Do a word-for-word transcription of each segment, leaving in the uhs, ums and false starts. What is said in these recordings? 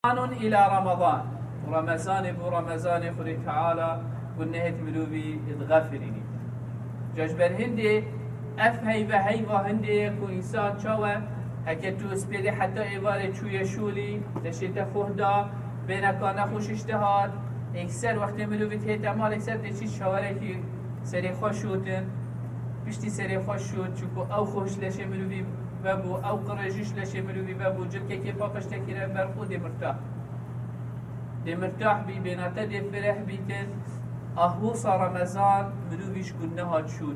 Ramazanun ila Ramazan. Remezanê bo Remezanê Xwedê Teala gunehêt mirovî dixefirînî. Ca ji ber hindê ev heyve heyva hindê ye ku însan çawe heke tu spêdê heta êvarê çûye şûlî, leşê te xuh da, bêne ka nexweş işte hat, êkser wextê mirovî tête mal, êkser tê çî şawerekî serê xwe şotin, piştî serê xwe şot, çunku ew xuh ji leşê mirovî vebû, ew qirêj ji leşê mirovî vebû, cilkekê paqij te kire ber xwe dê mirtah. Dê mirtah bî, bêna te dê fireh bîtin. Ahûsa Remezan mirovî ji guneha çûn.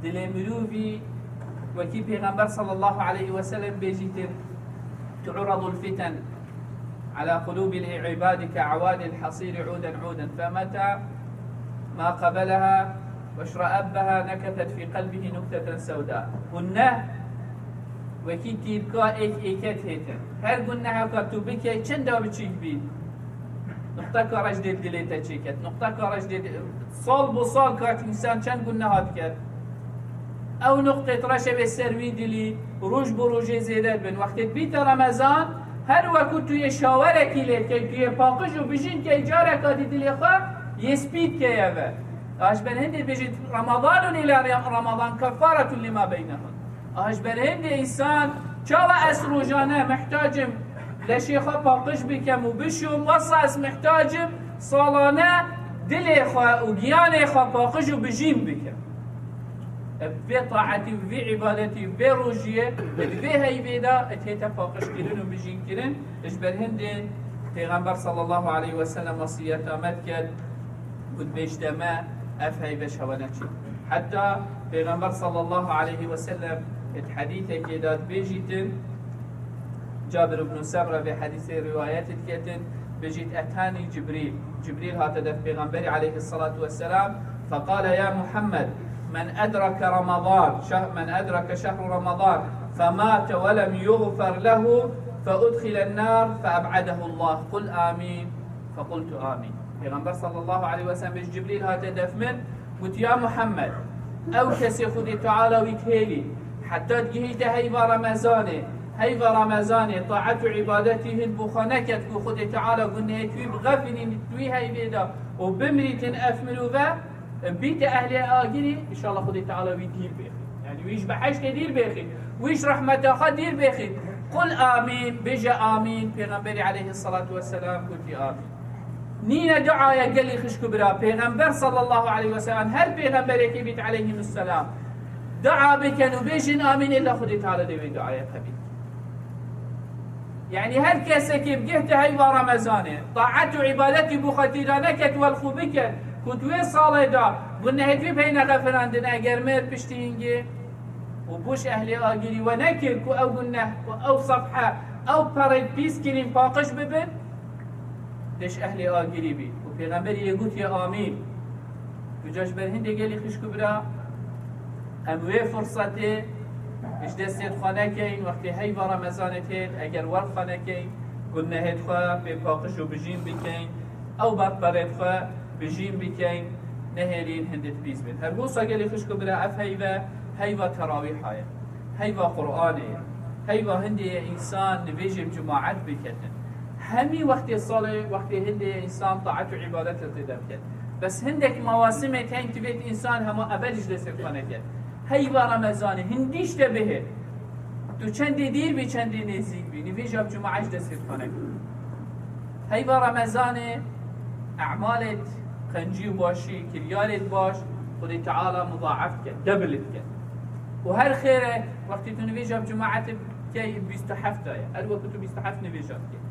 Dilê mirovî wekî Pêxember sallallahu aleyhi ve sellem bêjîtin, تعرض الفتن على قلوب العباد كعواد الحصير عودا عودا، فمتى ما قبلها واشرأبها نكثت في قلبه نكتة سوداء. Guneh wekî tîrka êk êke têtin. Her guneheka tu bikey, çenda biçîk bî, nuqteka reş dê dilê te çêket. Nuqteka reş dê, sal bo sal ka însan çend guneha diket. Ew nuqtê reşê wê ser wî dilî roj bi rojê zêde dibin. Wextê dibîte Remezan, her weku tu yê şawerekî lê dikey, tu yê paqij û bijîn dikey, careka dî dilê xwe yê spî dikeye ve. A ji ber hindê dibêjit, Remezanun ila Remezan keffaretun lima beynehun. A ji ber hindê însan çawa ez rojane mihtacim leşê xwe paqij bikem û bişûm, wesa ez mihtacim salane dilê xwe û giyanê xwe paqij û bijîn bikim. Ev vê taetî û vê îbadetî û vê rojiyê di vê heyvê de tête paqijkirin û bijînkirin. Ji ber hindê Pêxember sallallahu aleyhi ve sellem wesiyeta me diket, got, bêjte me ev heyve şewe neçin. Heta Pêxember sallallahu aleyhi ve sellem di hedîsekê de dibêjîtin, Cabir ibn Semre vê hedîsê rivayet diketin, bêjît, etani Cibrîl. Cibrîl hate def Pêxemberî aleyhissalatu vesselam, feqale, ya Muhammed, men edrake Ramadan, şeh-, men edrake şehru Ramadan, femate ve lem yuğfer lehu, feudxilen nar, feeb'adehu Allah. Qul amin. Fequltu amin. Pêxember sallallahu aleyhi ve sellem bêj, Cibrîl hate def min, got, ya Muhammed, ew kesê Xwedê Teala wî dihêlî, heta digihîte heyva Remezanê, heyva Remezanê taet û îbadetî hin bo xwe neket ku Xwedê Teala gunehê wî bixefînît wî heyvê de û bimirîtin ev mirove, bîte ehlê agirî, înşallah Xwedê Teala wî dîr bêxî. Yani wî ji behiştê dîr bêxî. Wî ji rehmeta xwe dîr bêxî. Qul amîn, bêje amîn. Pêxemberî aleyhissalatu vesselam gotî amîn. Nîne duaya gelî xişk û bira. Pêxember sallallahu aleyhi ve sellem, her pêxemberekî bît aleyhimusselam, dua bikin û bêjin amîn, illa Xwedê Teala dê wê duaya qebîl. Yani her kesekê bigihte heyva Remezanê, taet û îbadetî bo xwe têda neket, wel xwe biket, ku di wê salê de gunehê wî pey nexefirandin, eger mir piştî hingê û boş ehlê agirî we nekir ku ew guneh, ku ew sefhe, ew perê pîs kirîn paqij bibin, dê ji ehlê agirî bî. Û Pêxemberî yê gotiye amîn. Vêca ji ber hindê gelî xişk û bira, em wê firsetê ji destê xwe nekeyn, wextê heyva Remezanê têt, eger wer xwe nekeyn, gunehêt xwe pê paqij û bijîn bikeyn, ew berperêt xwe bijîn bikeyn, nehêlîn hindê pîs bin. Her wisa gelî xişk û bira, ev heyve, heyva terawîha ye. Heyva Qur'anê ye. Heyva hindê ye însan nivêjê bi cemaet biketin. Hemî wextê salê, wextê hindê ye însan taet û îbadet li tê de biket. Bes hindek mawasimê heyî divêt însan hema evel ji destê xwe neket. Heyva Remezanê hindî ji te bihê. Tu çendê dîr bî, çendê nêzîk bî, nivêja bi cemaet ji destê xwe neket. Heyva Remezanê emalêt qencî û başî, kiryarêt baş, Xwedê Teala mudaef dike, double dike. Û her xêre wextê tu nivêja bi cemaetê bikey bîst û heft de ye. Her wekî tu bîst û heft nivêja dikey.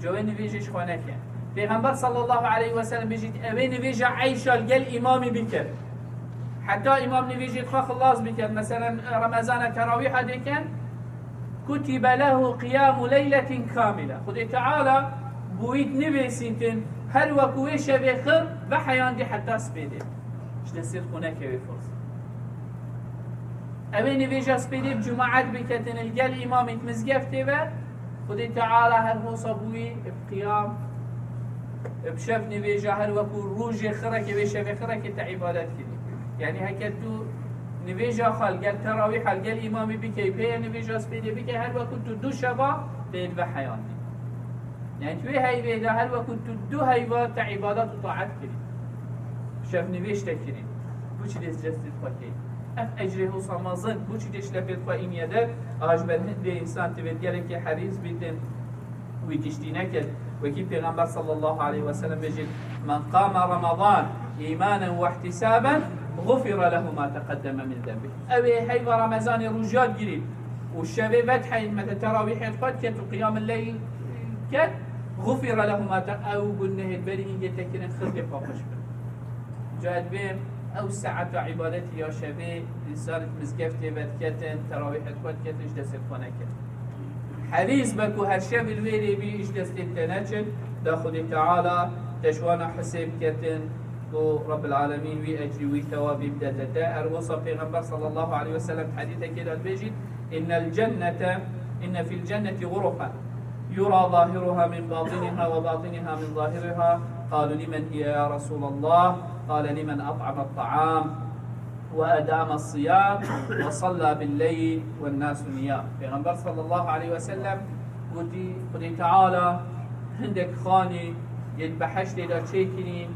Ca wê nivêjê ji xwe neke. Pêxember sallallahu aleyhi ve sellem bêjît, ew ê nivêja eyşa li gel îmamî bike. Heta îmam nivêjê xwe xilas bike. Meselen, Remezana terawîha dêken, kutibe lehu qiyamu leyletin kamile. Xwedê Teala bo wî dinivêsîtin, her wekî wê şevê xir veheyandî heta spêdê. Ji destê xwe neke wê firset. Ew ê nivêja spêdê bi cemaet biketin li gel îmamê di mizgeftê ve, Xwedê Teala her hosa bo wî bi qiyam, bi şev nivêja her wekî rojê xirekê wê şevê xirekê te îbadet kirî. Yani heke tu nivêja xwe li gel terawîha li gel îmamê bikey, pê ye nivêja spêdê bikey, her wekî tu du şeva tê di veheyandî. Yani tu wê heyvê de her wekû tu du heyva te îbadet û taet kirî. Şev nivêj te kirî. Boçî dê ji destê xwe kê? Ev ecrê hosa mezin, boçî dê ji lepê xwe îniye der? A ji ber hindê însan divê gelekî herîs bîtin, wî tiştî neket. Wekî Pêxember sallallahu aleyhi ve sellem bêjit, "Men qama Ramazan îmanen we ihtisaben, gufira lehu ma teqeddeme min denbih." Ew ê heyva Ramazanê rojiyat girî û şevê vedheyîn me de terawîhê xwe diket û qiyamul leyl ket, gufira lehu ma te-, ew gunehê berî hingê te kirin xirkê paqij bin. Ca dibê ew saeta îbadetî ya şevê însan mizgeftê vediketin, terawîhê xwe diketin, ji destê xwe nekin. Herîs be ku her şev li wê rê bî, ji destê te neçin, da Xwedê Teala te ji wana hisêb ketin û Rabbil Alemîn wî ecrî wî tewabî bidete te. Her wisa Pêxember sallallahu aleyhi ve sellem di hedîsekê de dibêjît, "Innel cennete, inne fil cenneti gurufen, yura zahiruha min batiniha ve batiniha min zahiriha." Qalu, "Limen hiye ya Resulallah?" Qale, "Limen at'ame ta'am." "Ve edame siyam ve salla bil leyl ve nasu niyam." Pêxember sallallahu aleyhi ve sellem gotî, Xwedê Teala hindek xanî yê di behiştê de çêkirîn,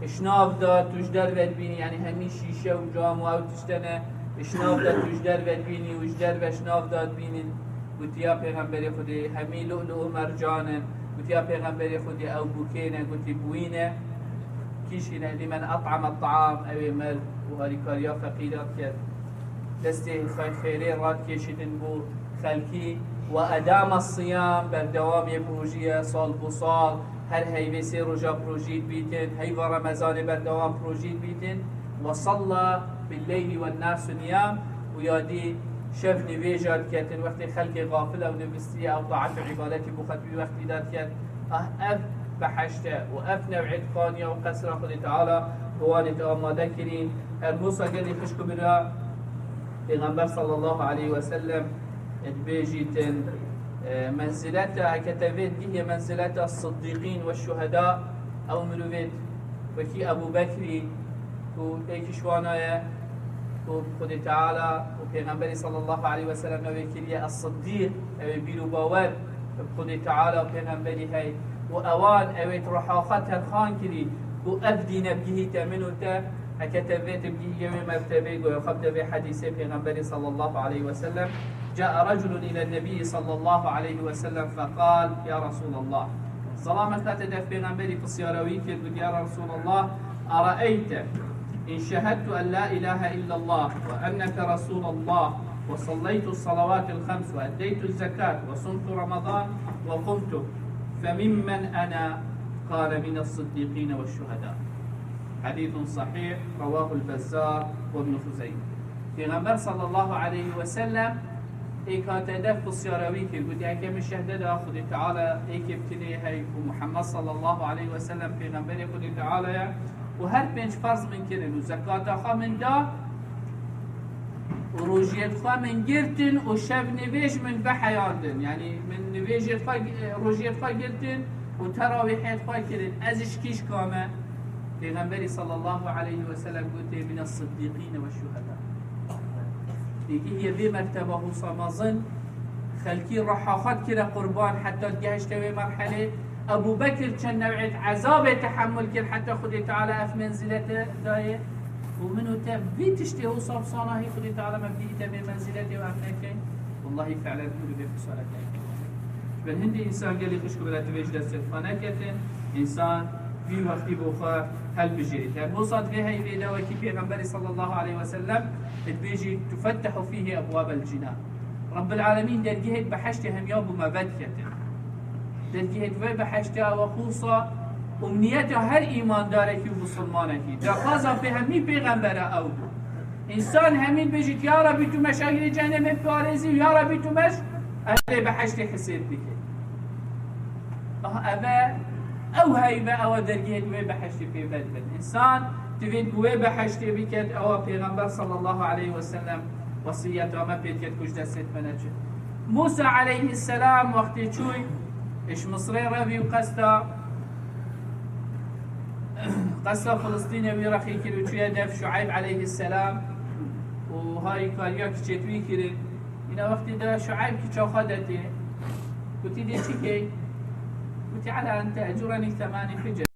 ji nav de tu ji derve dibînî, yani hemî şîşe û cam û ew tiştene, ji nav de tu ji derve dibînî û ji derve ji nav de dibînin. Gotiya Pêxemberê Xwedê, hemî lu'lu û mercan in. Gotiya Pêxemberê Xwedê, ew bûkê ne? Gotî, bûyî ne. Kî jî ne? Limen at'ame ta'am, ew ê merd û harîkariya feqîran dikir. Destê xwe xêrê radikêşitin bo xelkî. Ve edame siyam, berdewamê bi rojî ye, sal bo sal, her heyvê sê roja bi rojî dibîtin, heyva Remezanê berdewam bi rojî dibîtin. Ve salla bil leyli ve nasu niyam, û ya dî şev nivêja diketin, wextê xelkê xafil ew nivistî, ew taet û îbadetî bo xwe di wî wextî de diket. Ah, ev behişt e û ev new'ê xaniya û qesra Xwedê Teala bi wan ê amade kirîn. Her wisa gelî xişk û bira, Pêxember sallallahu aleyhi ve sellem dibêjîtin, e, menzileta, heke te vê digihê menzileta siddîqîn ve şuheda, ew mirovêt wekî Ebû Bekrî, ku êk ji wana ye, ku Xwedê Teala û Pêxemberî sallallahu aleyhi ve sellem ew ê kiriye Es-Siddîq, ew ê bîr û bawer bi Xwedê Teala û Pêxemberî hey. Û ewan ew ê reha xwe terxan kirî, ku ev dîne bigihîte min û te, heke te vê te bigihî yê wê mertebê, goya xwe bide vê hedîsê Pêxemberî sallallahu aleyhi ve sellem. جاء رجل إلى النبي صلى الله عليه وسلم فقال: يا رسول الله. Zalamek hate dev Pêxemberî, pisyara wî kir, got, "Ya Resulallah, أرأيت إن شهدت أن لا إله إلا الله وأنك رسول الله وصليت الصلوات الخمس وأديت الزكاة وصمت رمضان وقمت فممن أنا؟" قال: "من الصديقين والشهداء." حديث صحيح، رواه البزار وابن خزيمة. Pêxember sallallahu aleyhi ve sellem êk hate dev pisyara wî kir, got, "Heke min şehde da Xwedê Teala êkê bi tinê hey û Muhammed sallallahu aleyhi ve sellem Pêxemberê Xwedê Teala ye û her pênc ferz min kirin û zekata xwe min da û rojiyê xwe min girtin û şev nivêj min veheyandin, yani min nivêjê xwe, rojiyê xwe girtin û terawîhê xwe kirin, ez ji kî, ji ka me?" Pêxemberî sallallahu aleyhi ve sellem gotê, "Mine siddiqîne ve şuheda." Digihî yê vê merteba hosa mezin, xelkî reha xwe dikire qurban heta digehişte wê merhelê. Ebû Bekir çend new'ê ezabê tehemul kir heta Xwedê Teala ev menzilete dayê. Û min û te vî tiştê hosa bi sanahî Xwedê Teala me bigihîte vê menzilete û em nekin. Wellahî fi'len hûn vê xisarete. Ji ber hindê însan gelî xişk û bira divê ji destê xwe neketin, însan vî wextî bo xwe helbijêrît. Her hosa divê heyvê de wekî Pêxemberî sallallahu aleyhi ve sellem dibêjî, "Tufettehu fîhî ebwabel cinan." Rabbil Alemîn dergehê behiştê hemiya bo me vediketin. Dergehê wê behiştê ewa hosa umniyeta her îmandarekî û musulmanekî. Daxwaza pê hemî pêxembera ew bû. Însan hemî bêjît, "Ya Rabbî, tu me ji agirê cehennemê parêzî û ya Rabbî, tu me ji ehlê behiştê hisêb bikî." Aha, eve, ew heyve, ewa dergehê wê behiştê pê vedibin. Însan divê wê behiştê biket, ewa Pêxember sallallahu aleyhi ve sellem wesiyeta me pê diket ku ji destê me neçe. Musa aleyhisselam wextê çûy, ji Misrê revî û qesta, qesta Filistînê wî rexî kir û çûye dev Şueyb aleyhisselam û harîkariya kiçêt wî kirin. Îna wextî de Şueyb kiça xwe detê. Gotî, "Dê çi key?" قلت على أن تأجرني ثماني حجج.